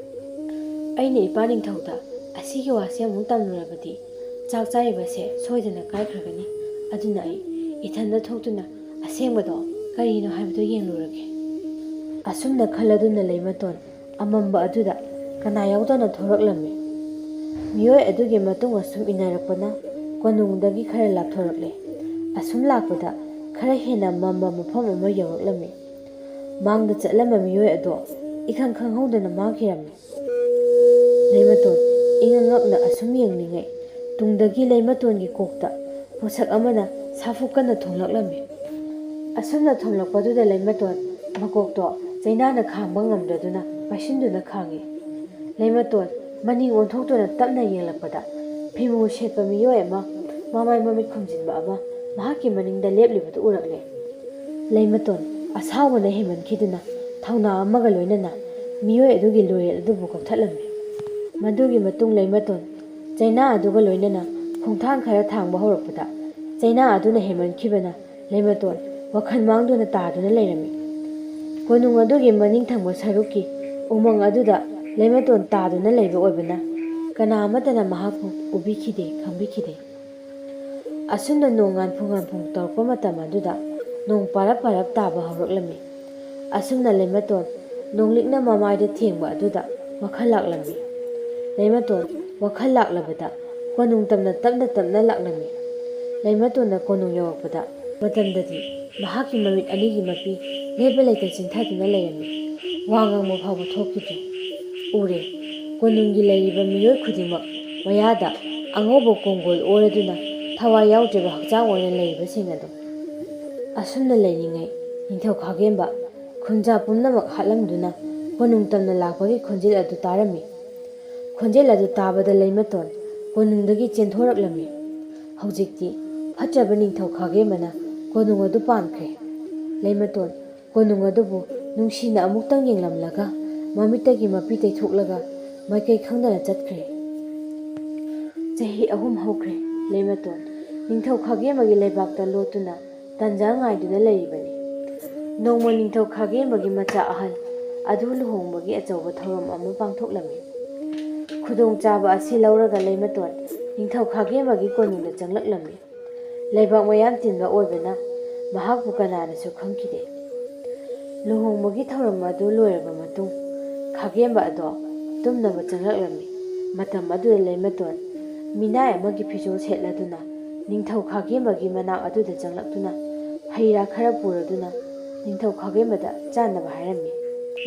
ꯑꯩꯅ ꯏꯄꯥ ꯅꯤꯡꯊꯧꯗ ꯑꯁꯤꯒꯤ ꯋꯥꯁꯦ ꯑꯃꯨꯛ ꯇꯝꯂꯨꯔꯕꯗꯤ ꯆꯥꯛ ꯆꯥꯔꯤꯕꯁꯦ ꯁꯣꯏꯗꯅ ꯀꯥꯏꯈ꯭ꯔꯒꯅꯤ꯫ ꯑꯗꯨꯅ ꯑꯩ ꯏꯊꯟꯗ ꯊꯣꯛꯇꯨꯅ ꯑꯁꯦꯡꯕꯗꯣ ꯀꯔꯤꯅꯣ ꯍꯥꯏꯕꯗꯨ ꯌꯦꯡꯂꯨꯔꯒꯦ꯫ ꯑꯁꯨꯝꯅ ꯈꯜꯂꯗꯨꯅ ꯂꯩꯃꯇꯣꯟ ꯑꯃꯝꯕ ꯑꯗꯨꯗ ꯀꯅꯥ ꯌꯥꯎꯗꯅ ꯊꯣꯔꯛꯂꯝꯃꯤ꯫ ꯃꯤꯑꯣꯏ ꯑꯗꯨꯒꯤ ꯃꯇꯨꯡ ꯑꯁꯨꯝ ꯏꯟꯅꯔꯛꯄꯅ ꯀꯣꯅꯨꯡꯗꯒꯤ ꯈꯔ ꯂꯥꯞꯊꯣꯔꯛꯂꯦ꯫ ꯑꯁꯨꯝ ꯂꯥꯛꯄꯗ ꯈꯔ ꯍꯦꯟꯅ ꯃꯝꯕ ꯃꯐꯝ ꯑꯃ ꯌꯧꯔꯛꯂꯝꯃꯤ꯫ ꯃꯥꯡꯗ ꯆꯠꯂꯝꯕ ꯃꯤꯑꯣꯏ ꯑꯗꯣ ꯏꯈꯪ ꯈꯪꯍꯧꯗꯅ ꯃꯥꯡꯈꯤꯔꯝꯃꯤ꯫ ꯂꯩꯃꯇꯣꯟ ꯏꯉꯛ ꯉꯛꯅ ꯑꯁꯨꯝ ꯌꯦꯡꯂꯤꯉꯩ ꯇꯨꯡꯗꯒꯤ ꯂꯩꯃꯇꯣꯟꯒꯤ ꯀꯣꯛꯇ ꯄꯣꯠꯁꯛ ꯑꯃꯅ ꯁꯥꯐꯨ ꯀꯟꯅ ꯊꯣꯝꯂꯛꯂꯝꯃꯤ꯫ ꯑꯁꯨꯝꯅ ꯊꯣꯝꯂꯛꯄꯗꯨꯗ ꯂꯩꯃꯇꯣꯟ ꯃꯀꯣꯛꯇꯣ ꯆꯩꯅꯥꯅ ꯈꯥꯡꯕ ꯉꯝꯗ꯭ꯔꯗꯨꯅ ꯄꯥꯏꯁꯤꯟꯗꯨꯅ ꯈꯥꯡꯉꯤ꯫ ꯂꯩꯃꯇꯣꯟ ꯃꯅꯤꯡ ꯑꯣꯟꯊꯣꯛꯇꯨꯅ ꯇꯞꯅ ꯌꯦꯡꯂꯛꯄꯗ ꯐꯤꯃꯨ ꯁꯦꯠꯄ ꯃꯤꯑꯣꯏ ꯑꯃ ꯃꯃꯥꯏ ꯃꯃꯤꯠ ꯈꯨꯝꯖꯤꯟꯕ ꯑꯃ ꯃꯍꯥꯛꯀꯤ ꯃꯅꯤꯡꯗ ꯂꯦꯞꯂꯤꯕꯗꯨ ꯎꯔꯛꯂꯦ꯫ ꯂꯩꯃꯇꯣꯟ ꯑꯁꯥꯎꯕꯅ ꯍꯦꯟꯃꯟꯈꯤꯗꯨꯅ ꯊꯧꯅꯥ ꯑꯃꯒ ꯂꯣꯏꯅꯅ ꯃꯤꯑꯣꯏ ꯑꯗꯨꯒꯤ ꯂꯣꯔꯦꯜ ꯑꯗꯨꯕꯨ ꯀꯛꯊꯠꯂꯝꯃꯤ꯫ ꯃꯗꯨꯒꯤ ꯃꯇꯨꯡ ꯂꯩꯃꯇꯣꯟ ꯆꯩꯅꯥ ꯑꯗꯨꯒ ꯂꯣꯏꯅꯅ ꯈꯣꯡꯊꯥꯡ ꯈꯔ ꯊꯥꯡꯕ ꯍꯧꯔꯛꯄꯗ ꯆꯩꯅꯥ ꯑꯗꯨꯅ ꯍꯦꯟꯃꯟꯈꯤꯕꯅ ꯂꯩꯃꯇꯣꯟ ꯋꯥꯈꯜ ꯃꯥꯡꯗꯨꯅ ꯇꯥꯗꯨꯅ ꯂꯩꯔꯝꯃꯤ꯫ ꯀꯣꯅꯨꯡ ꯑꯗꯨꯒꯤ ꯃꯅꯤꯡ ꯊꯪꯕ ꯁꯔꯨꯛꯀꯤ ꯎꯃꯪ ꯑꯗꯨꯗ ꯂꯩꯃꯇꯣꯟ ꯇꯥꯗꯨꯅ ꯂꯩꯕ ꯑꯣꯏꯕꯅ ꯀꯅꯥ ꯑꯃꯠꯇꯅ ꯃꯍꯥꯛꯄꯨ ꯎꯕꯤꯈꯤꯗꯦ, ꯈꯪꯕꯤꯈꯤꯗꯦ꯫ ꯑꯁꯨꯝꯅ ꯅꯣꯡ ꯉꯥꯟꯐꯨ ꯉꯥꯟꯐꯨ ꯇꯧꯔꯛꯄ ꯃꯇꯝ ꯑꯗꯨꯗ ꯅꯣꯡ ꯄꯥꯔꯞ ꯄꯥꯔꯞ ꯇꯥꯕ ꯍꯧꯔꯛꯂꯝꯃꯤ꯫ ꯑꯁꯨꯝꯅ ꯂꯩꯃꯇꯣꯟ ꯅꯣꯡꯂꯤꯛꯅ ꯃꯃꯥꯏꯗ ꯊꯦꯡꯕ ꯑꯗꯨꯗ ꯋꯥꯈꯜ ꯂꯥꯛꯂꯝꯃꯤ꯫ ꯂꯩꯃꯇꯣꯟ ꯋꯥꯈꯜ ꯂꯥꯛꯂꯕꯗ ꯀꯣꯅꯨꯡ ꯇꯝꯅ ꯇꯞꯅ ꯇꯞꯅ ꯂꯥꯛꯂꯝꯃꯤ꯫ ꯂꯩꯃꯇꯣꯟꯅ ꯀꯣꯅꯨꯡ ꯌꯧꯔꯛꯄꯗ ꯃꯇꯝꯗꯗꯤ ꯃꯍꯥꯛꯀꯤ ꯃꯃꯤꯠ ꯑꯅꯤꯒꯤ ꯃꯄꯤ ꯂꯦꯞꯄ ꯂꯩꯇ ꯆꯤꯟꯊꯗꯨꯅ ꯂꯩꯔꯝꯃꯤ꯫ ꯋꯥ ꯉꯥꯡꯕ ꯐꯥꯎꯕ ꯊꯣꯛꯈꯤꯗ꯭ꯔꯦ꯫ ꯎꯔꯦ꯫ ꯀꯣꯅꯨꯡꯒꯤ ꯂꯩꯔꯤꯕ ꯃꯤꯑꯣꯏ ꯈꯨꯗꯤꯡꯃꯛ ꯃꯌꯥꯗ ꯑꯉꯧꯕ ꯀꯣꯡꯒꯣꯜ ꯑꯣꯔꯗꯨꯅ ꯊꯋꯥꯏ ꯌꯥꯎꯗ꯭ꯔꯤꯕ ꯍꯛꯆꯥꯡ ꯑꯣꯏꯅ ꯂꯩꯔꯤꯕꯁꯤꯡ ꯑꯗꯨ꯫ ꯑꯁꯨꯝꯅ ꯂꯩꯔꯤꯉꯩ ꯅꯤꯡꯊꯧ ꯈꯥꯒꯦꯝꯕ ꯈꯨꯟꯖꯥ ꯄꯨꯝꯅꯃꯛ ꯍꯥꯠꯂꯝꯗꯨꯅ ꯀꯣꯅꯨꯡ ꯇꯝꯅ ꯂꯥꯛꯄꯒꯤ ꯈꯣꯟꯖꯦꯜ ꯑꯗꯨ ꯇꯥꯔꯝꯃꯤ꯫ ꯈꯣꯟꯖꯦꯜ ꯑꯗꯨ ꯇꯥꯕꯗ ꯂꯩꯃꯇꯣꯟ ꯀꯣꯅꯨꯡꯗꯒꯤ ꯆꯦꯟꯊꯣꯔꯛꯂꯝꯃꯤ꯫ ꯍꯧꯖꯤꯛꯇꯤ ꯐꯠꯇ꯭ꯔꯕ ꯅꯤꯡꯊꯧ ꯈꯥꯒꯦꯝꯕꯅ ꯀꯣꯅꯨꯡ ꯑꯗꯨ ꯄꯥꯟꯈ꯭ꯔꯦ꯫ ꯂꯩꯃꯇꯣꯟ ꯀꯣꯅꯨꯡ ꯑꯗꯨꯕꯨ ꯅꯨꯡꯁꯤꯅ ꯑꯃꯨꯛꯇꯪ ꯌꯦꯡꯂꯝꯂꯒ ꯃꯃꯤꯠꯇꯒꯤ ꯃꯄꯤ ꯇꯩꯊꯣꯛꯂꯒ ꯃꯥꯏꯀꯩ ꯈꯪꯗꯅ ꯆꯠꯈ꯭ꯔꯦ꯫ ꯆꯍꯤ ꯑꯍꯨꯝ ꯍꯧꯈ꯭ꯔꯦ꯫ ꯂꯩꯃꯇꯣꯟ ꯅꯤꯡꯊꯧ ꯈꯥꯒꯦꯝꯕꯒꯤ ꯂꯩꯕꯥꯛꯇ ꯂꯣꯠꯇꯨꯅ ꯇꯟꯖꯥ ꯉꯥꯏꯗꯨꯅ ꯂꯩꯔꯤꯕꯅꯤ꯫ ꯅꯣꯡꯃ ꯅꯤꯡꯊꯧ ꯈꯥꯒꯦꯝꯕꯒꯤ ꯃꯆꯥ ꯑꯍꯜ ꯑꯗꯨ ꯂꯨꯍꯣꯡꯕꯒꯤ ꯑꯆꯧꯕ ꯊꯧꯔꯝ ꯑꯃ ꯄꯥꯡꯊꯣꯛꯂꯝꯃꯤ꯫ ꯈꯨꯗꯣꯡꯆꯥꯕ ꯑꯁꯤ ꯂꯧꯔꯒ ꯂꯩꯃꯇꯣꯟ ꯅꯤꯡꯊꯧ ꯈꯥꯒꯦꯝꯕꯒꯤ ꯀꯣꯅꯨꯡꯗ ꯆꯪꯂꯛꯂꯝꯃꯤ꯫ ꯂꯩꯕꯥꯛ ꯃꯌꯥꯝ ꯇꯤꯟꯕ ꯑꯣꯏꯕꯅ ꯃꯍꯥꯛꯄꯨ ꯀꯅꯥꯅꯁꯨ ꯈꯪꯈꯤꯗꯦ꯫ ꯂꯨꯍꯣꯡꯕꯒꯤ ꯊꯧꯔꯝ ꯑꯗꯨ ꯂꯣꯏꯔꯕ ꯃꯇꯨꯡ ꯈꯥꯒꯦꯝꯕ ꯑꯗꯣ ꯇꯨꯝꯅꯕ ꯆꯪꯂꯛꯂꯝꯃꯤ꯫ ꯃꯇꯝ ꯑꯗꯨꯗ ꯂꯩꯃꯇꯣꯟ ꯃꯤꯅꯥꯏ ꯑꯃꯒꯤ ꯐꯤꯖꯣꯜ ꯁꯦꯠꯂꯗꯨꯅ ꯅꯤꯡꯊꯧ ꯈꯥꯒꯦꯝꯕꯒꯤ ꯃꯅꯥꯛ ꯑꯗꯨꯗ ꯆꯪꯂꯛꯇꯨꯅ ꯍꯩ ꯔꯥ ꯈꯔ ꯄꯨꯔꯗꯨꯅ ꯅꯤꯡꯊꯧ ꯈꯥꯒꯦꯝꯕꯗ ꯆꯥꯅꯕ ꯍꯥꯏꯔꯝꯃꯤ꯫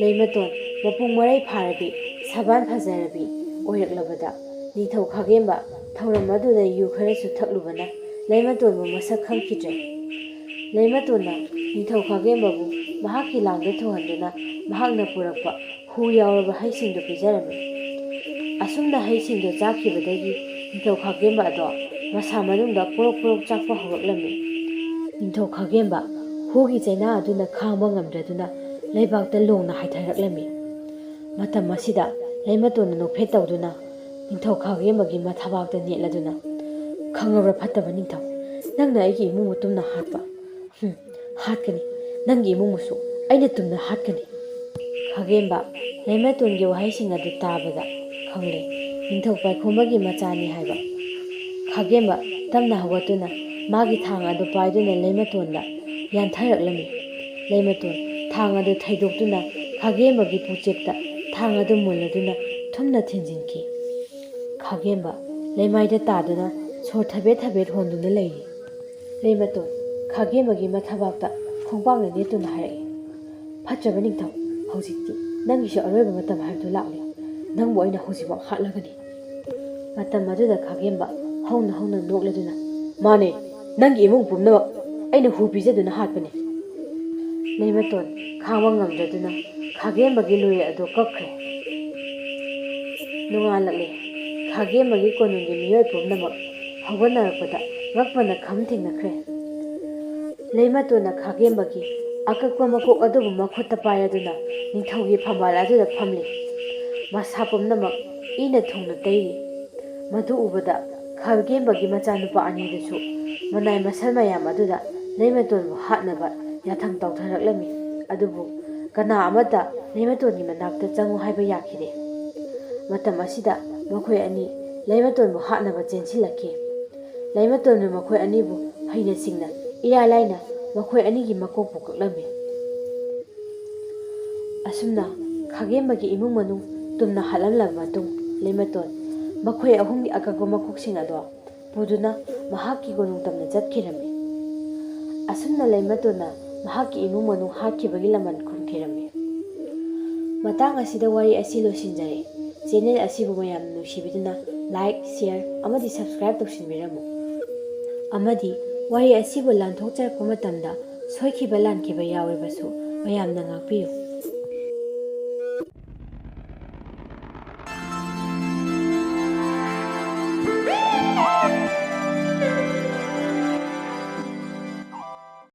ꯂꯩꯃꯇꯣꯟ ꯃꯄꯨꯡ ꯃꯔꯩ ꯐꯥꯔꯕꯤ ꯁꯕꯥꯟ ꯐꯖꯔꯕꯤ ꯑꯣꯏꯔꯛꯂꯕꯗ ꯅꯤꯡꯊꯧ ꯈꯥꯒꯦꯝꯕ ꯊꯧꯔꯝ ꯑꯗꯨꯗ ꯌꯨ ꯈꯔꯁꯨ ꯊꯛꯂꯨꯕꯅ ꯂꯩꯃꯇꯣꯟꯕꯨ ꯃꯁꯛ ꯈꯪꯈꯤꯗ꯭ꯔꯦ꯫ ꯂꯩꯃꯇꯣꯟꯅ ꯅꯤꯡꯊꯧ ꯈꯥꯒꯦꯝꯕꯕꯨ ꯃꯍꯥꯛꯀꯤ ꯂꯥꯡꯗ ꯊꯨꯡꯍꯟꯗꯨꯅ ꯃꯍꯥꯛꯅ ꯄꯨꯔꯛꯄ ꯍꯨ ꯌꯥꯎꯔꯕ ꯍꯩꯁꯤꯡꯗꯨ ꯄꯤꯖꯔꯝꯃꯤ꯫ ꯑꯁꯨꯝꯅ ꯍꯩꯁꯤꯡꯗꯨ ꯆꯥꯈꯤꯕꯗꯒꯤ ꯅꯤꯡꯊꯧ ꯈꯥꯒꯦꯝꯕ ꯑꯗꯣ ꯃꯁꯥ ꯃꯅꯨꯡꯗ ꯄꯣꯔꯣꯛ ꯄꯣꯔꯣꯛ ꯆꯥꯛꯄ ꯍꯧꯔꯛꯂꯝꯃꯤ꯫ ꯅꯤꯡꯊꯧ ꯈꯥꯒꯦꯝꯕ ꯍꯨꯒꯤ ꯆꯩꯅꯥ ꯑꯗꯨꯅ ꯈꯥꯡꯕ ꯉꯝꯗ꯭ꯔꯗꯨꯅ ꯂꯩꯕꯥꯛꯇ ꯂꯣꯡꯅ ꯍꯥꯏꯊꯔꯛꯂꯝꯃꯤ꯫ ꯃꯇꯝ ꯑꯁꯤꯗ ꯂꯩꯃꯇꯣꯟꯅ ꯅꯣꯛꯐꯦꯠ ꯇꯧꯗꯨꯅ ꯅꯤꯡꯊꯧ ꯈꯥꯒꯦꯝꯕꯒꯤ ꯃꯊꯕꯥꯛꯇ ꯅꯦꯠꯂꯗꯨꯅ, "ꯈꯪꯉꯕ꯭ꯔꯥ ꯐꯠꯇꯕ ꯅꯤꯡꯊꯧ? ꯅꯪꯅ ꯑꯩꯒꯤ ꯏꯃꯨꯡ ꯃꯇꯨꯝꯅ ꯍꯥꯠꯄ꯫ ꯍꯨꯝ, ꯍꯥꯠꯀꯅꯤ꯫ ꯅꯪꯒꯤ ꯏꯃꯨꯡꯕꯨꯁꯨ ꯑꯩꯅ ꯇꯨꯝꯅ ꯍꯥꯠꯀꯅꯤ꯫" ꯈꯥꯒꯦꯝꯕ ꯂꯩꯃꯇꯣꯟꯒꯤ ꯋꯥꯍꯩꯁꯤꯡ ꯑꯗꯨ ꯇꯥꯕꯗ ꯈꯪꯂꯦ, ꯅꯤꯡꯊꯧ ꯄꯥꯏꯈꯣꯝꯕꯒꯤ ꯃꯆꯥꯅꯤ ꯍꯥꯏꯕ꯫ ꯈꯥꯒꯦꯝꯕ ꯇꯞꯅ ꯍꯧꯒꯠꯇꯨꯅ ꯃꯥꯒꯤ ꯊꯥꯡ ꯑꯗꯨ ꯄꯥꯏꯗꯨꯅ ꯂꯩꯃꯇꯣꯟꯗ ꯌꯥꯟꯊꯔꯛꯂꯝꯃꯤ꯫ ꯂꯩꯃꯇꯣꯟ ꯊꯥꯡ ꯑꯗꯨ ꯊꯩꯗꯣꯛꯇꯨꯅ ꯈꯥꯒꯦꯝꯕꯒꯤ ꯄꯨꯛꯆꯦꯛꯇ ꯊꯥꯡ ꯑꯗꯨ ꯃꯨꯜꯂꯗꯨꯅ ꯊꯨꯝꯅ ꯊꯤꯟꯖꯤꯟꯈꯤ꯫ ꯈꯥꯒꯦꯝꯕ ꯂꯩꯃꯥꯏꯗ ꯇꯥꯗꯨꯅ ꯁꯣꯔ ꯊꯕꯦꯠ ꯊꯕꯦꯠ ꯍꯣꯟꯗꯨꯅ ꯂꯩꯔꯤ꯫ ꯂꯩꯃꯇꯣꯟ ꯈꯥꯒꯦꯝꯕꯒꯤ ꯃꯊꯕꯥꯛꯇ ꯈꯣꯡꯄꯥꯛꯅ ꯅꯦꯠꯇꯨꯅ ꯍꯥꯏꯔꯛꯏ, "ꯐꯠꯇ꯭ꯔꯕ ꯅꯤꯡꯊꯧ, ꯍꯧꯖꯤꯛꯇꯤ ꯅꯪꯒꯤꯁꯨ ꯑꯔꯣꯏꯕ ꯃꯇꯝ ꯍꯥꯏꯕꯗꯨ ꯂꯥꯛꯂꯦ꯫ ꯅꯪꯕꯨ ꯑꯩꯅ ꯍꯧꯖꯤꯛꯃꯛ ꯍꯥꯠꯂꯒꯅꯤ꯫" ꯃꯇꯝ ꯑꯗꯨꯗ ꯈꯥꯒꯦꯝꯕ ꯍꯧꯅ ꯍꯧꯅ ꯅꯣꯛꯂꯗꯨꯅ, "ꯃꯥꯅꯦ, ꯅꯪꯒꯤ ꯏꯃꯨꯡ ꯄꯨꯝꯅꯃꯛ ꯑꯩꯅ ꯍꯨ ꯄꯤꯖꯗꯨꯅ ꯍꯥꯠꯄꯅꯤ꯫" ꯂꯩꯃꯇꯣꯟ ꯈꯥꯡꯕ ꯉꯝꯗ꯭ꯔꯗꯨꯅ ꯈꯥꯒꯦꯝꯕꯒꯤ ꯂꯣꯏꯔ ꯑꯗꯨ ꯀꯛꯈ꯭ꯔꯦ꯫ ꯅꯣꯡꯉꯥꯜꯂꯛꯂꯦ꯫ ꯈꯥꯒꯦꯝꯕꯒꯤ ꯀꯣꯅꯨꯡꯒꯤ ꯃꯤꯑꯣꯏ ꯄꯨꯝꯅꯃꯛ ꯍꯧꯒꯠꯅꯔꯛꯄꯗ ꯉꯛꯄꯅ ꯈꯝ ꯊꯦꯡꯅꯈ꯭ꯔꯦ꯫ ꯂꯩꯃꯇꯣꯟꯅ ꯈꯥꯒꯦꯝꯕꯒꯤ ꯑꯀꯛꯄ ꯃꯀꯣꯛ ꯑꯗꯨꯕꯨ ꯃꯈꯨꯠꯇ ꯄꯥꯏꯔꯗꯨꯅ ꯅꯤꯡꯊꯧꯒꯤ ꯐꯝꯕꯥꯜ ꯑꯗꯨꯗ ꯐꯝꯂꯤ꯫ ꯃꯁꯥ ꯄꯨꯝꯅꯃꯛ ꯏꯅ ꯊꯨꯡꯅ ꯇꯩꯔꯤ꯫ ꯃꯗꯨ ꯎꯕꯗ ꯈꯥꯒꯦꯝꯕꯒꯤ ꯃꯆꯥꯅꯨꯄꯥ ꯑꯅꯤꯗꯨꯁꯨ ꯃꯅꯥꯏ ꯃꯁꯜ ꯃꯌꯥꯝ ꯑꯗꯨꯗ ꯂꯩꯃꯇꯣꯟꯕꯨ ꯍꯥꯠꯅꯕ ꯌꯥꯊꯪ ꯇꯧꯊꯔꯛꯂꯝꯃꯤ꯫ ꯑꯗꯨꯕꯨ ꯀꯅꯥ ꯑꯃꯠꯇ ꯂꯩꯃꯇꯣꯟꯒꯤ ꯃꯅꯥꯛꯇ ꯆꯪꯉꯨ ꯍꯥꯏꯕ ꯌꯥꯈꯤꯗꯦ꯫ ꯃꯇꯝ ꯑꯁꯤꯗ ꯃꯈꯣꯏ ꯑꯅꯤ ꯂꯩꯃꯇꯣꯟꯕꯨ ꯍꯥꯠꯅꯕ ꯆꯦꯟꯁꯤꯜꯂꯛꯈꯤ꯫ ꯂꯩꯃꯇꯣꯟꯅ ꯃꯈꯣꯏ ꯑꯅꯤꯕꯨ ꯍꯩꯅ ꯁꯤꯡꯅ ꯏꯔꯥꯏ ꯂꯥꯏꯅ ꯃꯈꯣꯏ ꯑꯅꯤꯒꯤ ꯃꯀꯣꯛꯄꯨ ꯀꯛꯂꯝꯃꯤ꯫ ꯑꯁꯨꯝꯅ ꯈꯥꯒꯦꯝꯕꯒꯤ ꯏꯃꯨꯡ ꯃꯅꯨꯡ ꯇꯨꯝꯅ ꯍꯥꯠꯂꯝꯂꯕ ꯃꯇꯨꯡ, ꯂꯩꯃꯇꯣꯟ ꯃꯈꯣꯏ ꯑꯍꯨꯝꯒꯤ ꯑꯀꯛꯄ ꯃꯀꯣꯛꯁꯤꯡ ꯑꯗꯣ ꯄꯨꯗꯨꯅ ꯃꯍꯥꯛꯀꯤ ꯀꯣꯅꯨꯡ ꯇꯝꯅ ꯆꯠꯈꯤꯔꯝꯃꯤ꯫ ꯑꯁꯨꯝꯅ ꯂꯩꯃꯇꯣꯟꯅ ꯃꯍꯥꯛꯀꯤ ꯏꯃꯨꯡ ꯃꯅꯨꯡ ꯍꯥꯠꯈꯤꯕꯒꯤ ꯂꯃꯟ ꯈꯨꯝꯈꯤꯔꯝꯃꯤ꯫ ꯃꯇꯥꯡ ꯑꯁꯤꯗ ꯋꯥꯔꯤ ꯑꯁꯤ ꯂꯣꯏꯁꯤꯟꯖꯔꯦ꯫ ꯆꯦꯅꯦꯜ ꯑꯁꯤꯕꯨ ꯃꯌꯥꯝꯅ ꯅꯨꯡꯁꯤꯕꯤꯗꯨꯅ like, share ꯑꯃꯗꯤ subscribe ꯇꯧꯁꯤꯟꯕꯤꯔꯝꯃꯨ꯫ ꯑꯃꯗꯤ ꯋꯥꯔꯤ ꯑꯁꯤꯕꯨ ꯂꯥꯟꯊꯣꯛꯆꯔꯛꯄ ꯃꯇꯝꯗ ꯁꯣꯏꯈꯤꯕ ꯂꯥꯟꯈꯤꯕ ꯌꯥꯎꯔꯕꯁꯨ ꯃꯌꯥꯝꯅ ꯉꯥꯛꯄꯤꯌꯨ꯫